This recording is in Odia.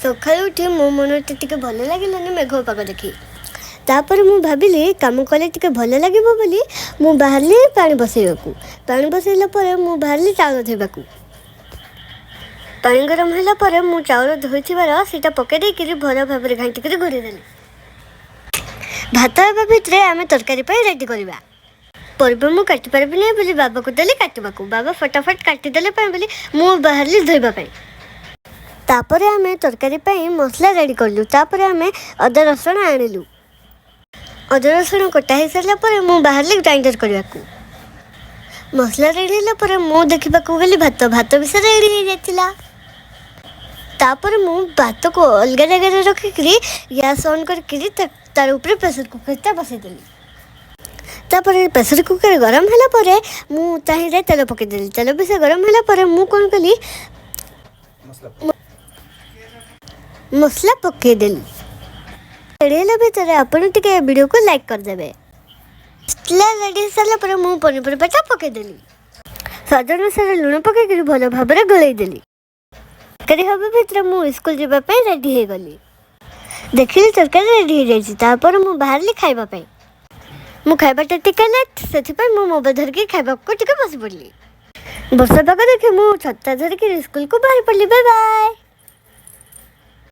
ସକାଳୁ ଉଠି ମୋ ମନଟା ଟିକେ ଭଲ ଲାଗିଲାନି ମେଘ ପାଗ ଦେଖି। ତାପରେ ମୁଁ ଭାବିଲି କାମ କଲେ ଟିକେ ଭଲ ଲାଗିବ ବୋଲି ମୁଁ ବାହାରିଲି ପାଣି ବସେଇବାକୁ। ପାଣି ବସେଇଲା ପରେ ମୁଁ ବାହାରିଲି ଚାଉଳ ଧୋଇବାକୁ। ପାଣି ଗରମ ହେଲା ପରେ ମୁଁ ଚାଉଳ ଧୋଇଥିବାର ସେଇଟା ପକାଇ ଦେଇକିରି ଭଲ ଭାବରେ ଘାଣ୍ଟିକିରି ଘୋଡ଼େଇ ଦେଲି। ଭାତ ହେବା ଭିତରେ ଆମେ ତରକାରୀ ପାଇଁ ରେଡ଼ି କରିବା। ପରିବା ମୁଁ କାଟି ପାରିବି ନାହିଁ ବୋଲି ବାବାକୁ ଦେଲି କାଟିବାକୁ। ବାବା ଫଟାଫଟ କାଟିଦେଲେ ପାଇଁ ବୋଲି ମୁଁ ବାହାରିଲି ଧୋଇବା ପାଇଁ। ତାପରେ ଆମେ ତରକାରୀ ପାଇଁ ମସଲା ରେଡ଼ି କଲୁ। ତାପରେ ଆମେ ଅଦା ରସୁଣ ଆଣିଲୁ। ଅଦା ରସୁଣ କଟା ହେଇସାରିଲା ପରେ ମୁଁ ବାହାରିଲି ଗ୍ରାଇଣ୍ଡର କରିବାକୁ। ମସଲା ରେଡ଼ି ହେଲା ପରେ ମୁଁ ଦେଖିବାକୁ ଗଲି ଭାତ। ଭାତ ବି ସେ ରେଡ଼ି ହେଇଯାଇଥିଲା। ତାପରେ ମୁଁ ଭାତକୁ ଅଲଗା ଜାଗାରେ ରଖିକିରି ଗ୍ୟାସ୍ ଅନ୍ କରିକିରି ତାର ଉପରେ ପ୍ରେସର କୁକରଟା ବସେଇଦେଲି। ତାପରେ ପ୍ରେସର କୁକର ଗରମ ହେଲା ପରେ ମୁଁ ତାହିଁରେ ତେଲ ପକାଇଦେଲି। ତେଲ ବି ସେ ଗରମ ହେଲା ପରେ ମୁଁ କ'ଣ କଲି? ମସଲା। ମସଲା ପକାଇଦେଲି। ରେଡ଼ି ହେଲା ଭିତରେ ଆପଣ ଟିକେ ଭିଡ଼ିଓକୁ ଲାଇକ୍ କରିଦେବେ। ମସଲା ରେଡ଼ି ହେଇସାରିଲା ପରେ ମୁଁ ପନିପରିବାଟା ପକାଇଦେଲି। ସ୍ୱାଦ ଅନୁସାରେ ଲୁଣ ପକାଇକିରି ଭଲ ଭାବରେ ଗୋଳେଇଦେଲି। ତରକାରୀ ହେବା ଭିତରେ ମୁଁ ସ୍କୁଲ ଯିବା ପାଇଁ ରେଡ଼ି ହେଇଗଲି। ଦେଖିଲି ତରକାରୀ ରେଡ଼ି ହେଇଯାଇଛି। ତାପରେ ମୁଁ ବାହାରିଲି ଖାଇବା ପାଇଁ। ମୁଁ ଖାଇବାଟା ଟିକେ ଲେଟ୍, ସେଥିପାଇଁ ମୁଁ ମୋବାଇଲ ଧରିକି ଖାଇବାକୁ ଟିକେ ବସି ପଡ଼ିଲି। ବର୍ଷା ପାଗ ଦେଖି ମୁଁ ଛତା ଧରିକି ସ୍କୁଲକୁ ବାହାରି ପଡ଼ିଲି। Bye bye.